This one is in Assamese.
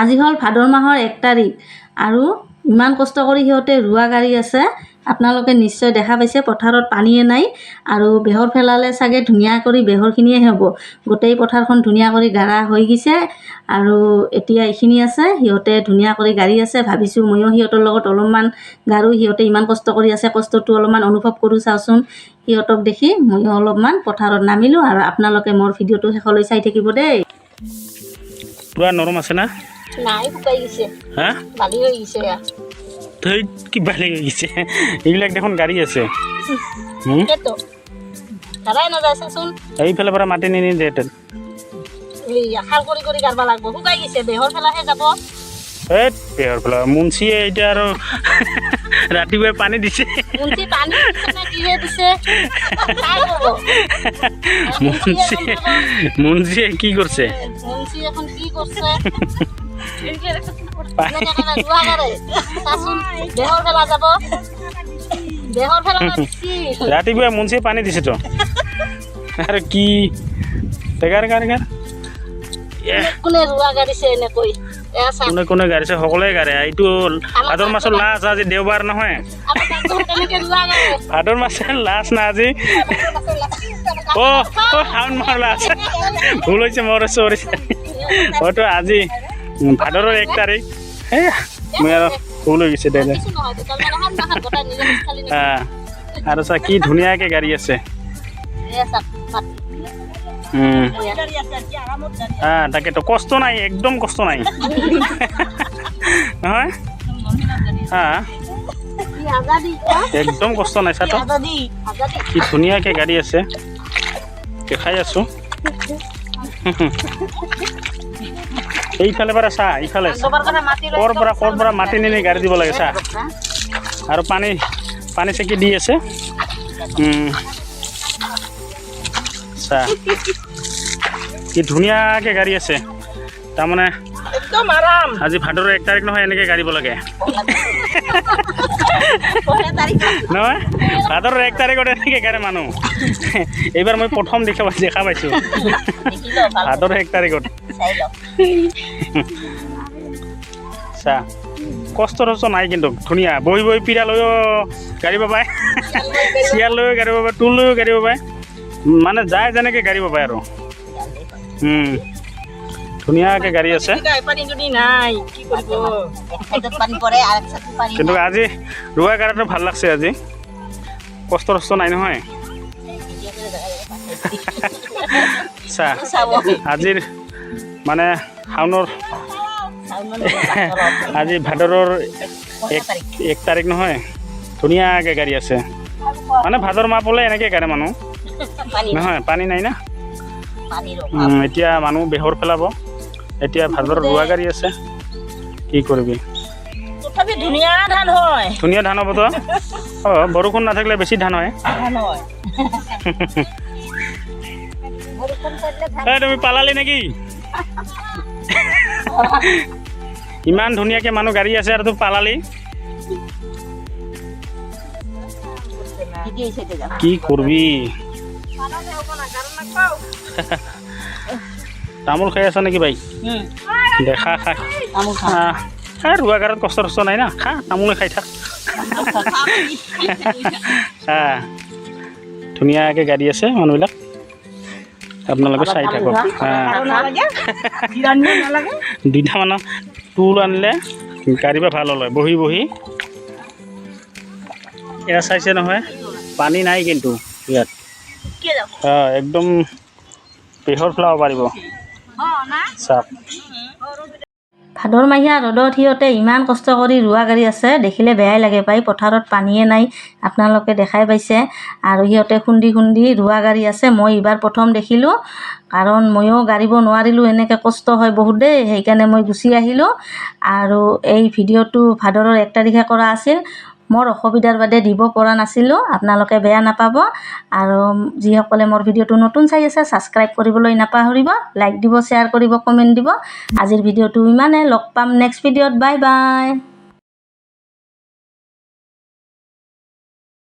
আজি হ'ল ভাদৰ মাহৰ 1 তাৰিখ আৰু ইমান কষ্ট কৰি সিহঁতে ৰোৱা গাড়ী আছে। আপোনালোকে নিশ্চয় দেখা পাইছে পথাৰত পানীয়ে নাই আৰু বেহৰ পেলালে চাগে ধুনীয়া কৰি বেহৰখিনিয়ে হ'ব। গোটেই পথাৰখন ধুনীয়া কৰি গাৰা হৈ গৈছে আৰু এতিয়া এইখিনি আছে, সিহঁতে ধুনীয়া কৰি গাড়ী আছে। ভাবিছোঁ ময়ো সিহঁতৰ লগত অলপমান গাৰোঁ, সিহঁতে ইমান কষ্ট কৰি আছে, কষ্টটো অলপমান অনুভৱ কৰোঁ চাওঁচোন। সিহঁতক দেখি ময়ো অলপমান পথাৰত নামিলোঁ আৰু আপোনালোকে মোৰ ভিডিঅ'টো শেষলৈ চাই থাকিব দেই। পুৰা নৰম আছে না? নাই, শুকাই গৈছে। হা? বালি হৈ গৈছে। ধেই, কি বালি হৈ গৈছে? এইবিলাক দেখোন গাড়ী আছে। তাকেতো গাৰাই নাযায়, চাচোন। এইফালে পৰা মাটি নিনি দে। এই খাল কৰি কৰি গাৰবা লাগব, শুকাই গৈছে, বেহৰ ফেলাহে যাব। এই বেহৰ ফেলা মুন্সিয়ে এতিয়া আৰু ৰাতিপুৱাই পানী দিছে। মুন্সি পানী দিছে নে কিহে দিছে তাই ক'ব। মুন্সিয়ে কি কৰিছে? মুন্সি এখন কি কৰিছে? ৰোৱা গাৰে চাচোন, বেহৰ ফেলা যাব, বেহৰ ফেলা দিছি। ৰাতিপুৱাই মুন্সিয়ে পানী দিছে তো আৰু কি গাৰ গাৰ গাৰ। কোনে ৰোৱা গাড়িছে এনেকৈ? এয়া চা। কোনে কোনে গাড়ীছে? সকলোৱে গাড়ে। এইটো ভাদৰ মাছৰ লাষ্ট, আজি দেওবাৰ নহয়? আমাৰ ডাক্তৰ তেনেকে ৰোৱা গাড়ে। ভাদৰ মাছৰ লাষ্ট না আজি? অ' অ' শাওণ মাহৰ লাষ্ট, ভুল হৈছে মোৰ, চৰি। হয়তো আজি ভাদৰৰ 1 তাৰিখ। এই মই আৰু ভুল হৈ গৈছে দে। কিছু নহয়, তাৰমানে সাত গোটাই নিৰামিষ খালি নেকি? আৰু চা, কি ধুনীয়াকৈ গাড়ী আছে। এয়া চাওক মাটি। তাকেতো, কষ্ট নাই, একদম কষ্ট নাই নহয়। হা। কি আজাদি। একদম কষ্ট নাই, চা তো। আজাদি আজাদি। কি ধুনীয়াকৈ গাড়ী আছে, দেখাই আছোঁ। এইফালে পৰা চা, এইফালে ক'ৰ পৰা মাটি নি নি গাড়ী দিব লাগে চা। আৰু পানী পানী চেকি দি আছে। চা, কি ধুনীয়াকৈ গাড়ী আছে। তাৰমানে একদম আৰাম। আজি ভাদৰৰ 1 তাৰিখ নহয়, এনেকৈ গাড়ীব লাগে নহয়? ভাদৰৰ 1 তাৰিখত এনেকৈ গাড়ী মানুহ এইবাৰ মই প্ৰথম দেখা পাইছোঁ ভাদৰৰ 1 তাৰিখত। চা, কষ্ট চষ্ট নাই কিন্তু, ধুনীয়া বহি বহি পীৰা লৈও গাড়ীব পায়, চিয়াৰ লৈও গাড়ীব পায়, টুল লৈও গাড়ীব পায়, মানে যায় যেনেকৈ গাড়ীব পায় আৰু। ধুনীয়াকৈ গাড়ী আছে। পানী যদি নাই কি কৰিব? কিন্তু আজি ৰোৱা গাড়াটো ভাল লাগছে, আজি কষ্ট চষ্ট নাই নহয়। চা, আজিৰ মানে শাওনৰ আজি ভাদৰৰ 1 তাৰিখ নহয়, ধুনীয়াকৈ গাড়ী আছে। মানে ভাদৰ মাহ পলে এনেকৈ গাড়ী মানুহ নহয়, পানী নাই না। এতিয়া মানুহ বেহৰ পেলাব, এতিয়া ভাদৰৰ ৰোৱা গাড়ী আছে, কি কৰিবি? তথাপি ধুনীয়া ধান হয়। ধুনীয়া ধান হ'ব তো। অঁ, বৰষুণ নাথাকিলে বেছি ধান হয়। ধান হয়। এই তুমি পালালি নেকি? ইমান ধুনীয়াকৈ মানুহ গাড়ী আছে আৰু তুমি পালালি? কি কৰবি? তামোল খাই আছা নেকি ভাই? দেখা খা। এই ৰোৱা গাৰত কষ্ট চষ্ট নাই না, খা, তামোলে খাই থাক। ধুনীয়াকৈ গাড়ী আছে মানুহবিলাক, আপোনালোকে চাই থাকক। দুইটামানৰ টুল আনিলে গাড়ী পৰা ভাল হ'ল হয় বহি বহি। এয়া চাইছে নহয়, পানী নাই কিন্তু ইয়াত। একদম পেহৰ পেলাব পাৰিব। চাওক। ভাদৰ মাহীয়া ৰ'দত সিহঁতে ইমান কষ্ট কৰি ৰোৱা গাড়ী আছে, দেখিলে বেয়াই লাগে পাই। পথাৰত পানীয়ে নাই, আপোনালোকে দেখাই পাইছে। আৰু সিহঁতে খুন্দি খুন্দি ৰোৱা গাড়ী আছে। মই এইবাৰ প্ৰথম দেখিলোঁ, কাৰণ ময়ো গাড়ীব নোৱাৰিলোঁ, এনেকৈ কষ্ট হয় বহুত দেই, সেইকাৰণে মই গুচি আহিলোঁ। আৰু এই ভিডিঅ'টো ভাদৰৰ 1 তাৰিখে কৰা আছিল, মোৰ অসুবিধাৰ বাদে দিব পৰা নাছিলোঁ, আপোনালোকে বেয়া নাপাব। আৰু যিসকলে মোৰ ভিডিঅ'টো নতুন চাই আছে, ছাবস্ক্ৰাইব কৰিবলৈ নাপাহৰিব, লাইক দিব, শ্বেয়াৰ কৰিব, কমেণ্ট দিব। আজিৰ ভিডিঅ'টো ইমানে, লগ পাম নেক্সট ভিডিঅ'ত। Bye bye.